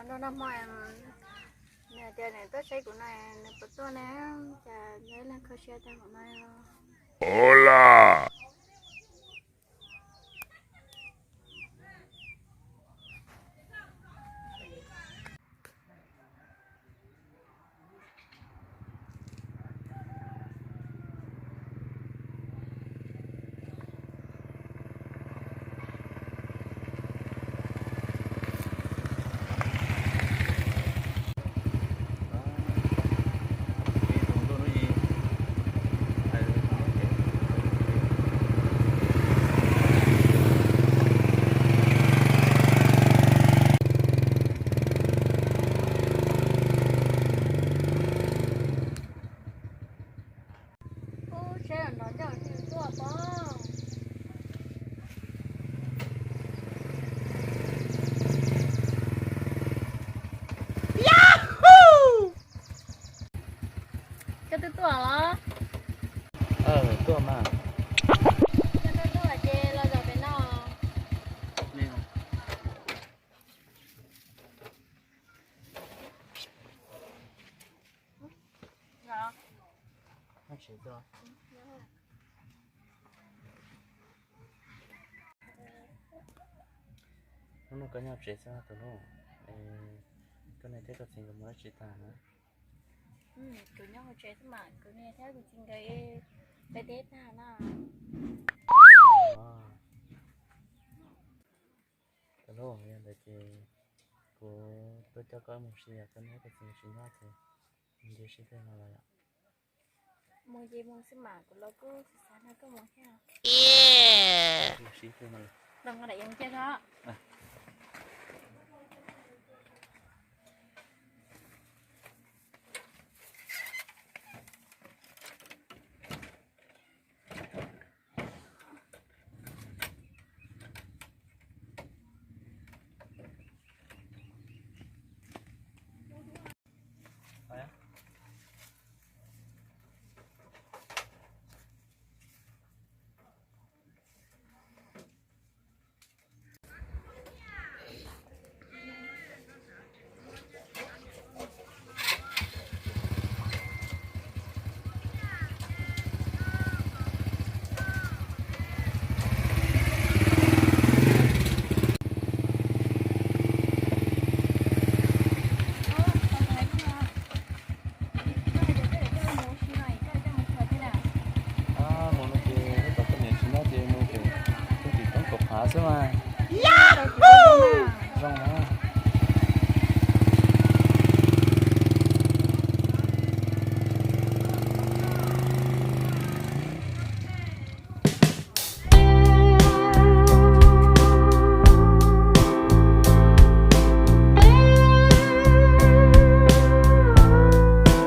Noj noj hmo, nws hais tias nws tuaj saib kuv no, nws puas tuaj ne, cas nws ib leeg kho siab tag npaum no. Hola. Ub, seb los nrog coj tus twg tuaj pob. Yahoo! Koj twb tuaj los? Tuaj mas. Koj twb tuaj ces los zaum pem no. Hnub no koj nyob tsev xwb tus hlub, koj niam thiab koj txiv nkawd mus dab tsi tag na? Kuv nyob hauv tsev xwb mas, kuv niam thiab kuv txiv nkawd pem teb tag na. Tus hlub, yog ntawd ces kuv tuaj coj koj mus si, koj niam koj txiv nkawd tsis nyob ces mus nce sib twg no los yom? Mus ces mus xwb mas, kuv los kuj xav xav nrog koj mus thiab. Mus sib twg no los? Los nqa daim yees cia tso. Mus no ces tab tom koj niam tsis nyob ces mus ces twb tsis toob kaum phav xwb mas. Zoo na.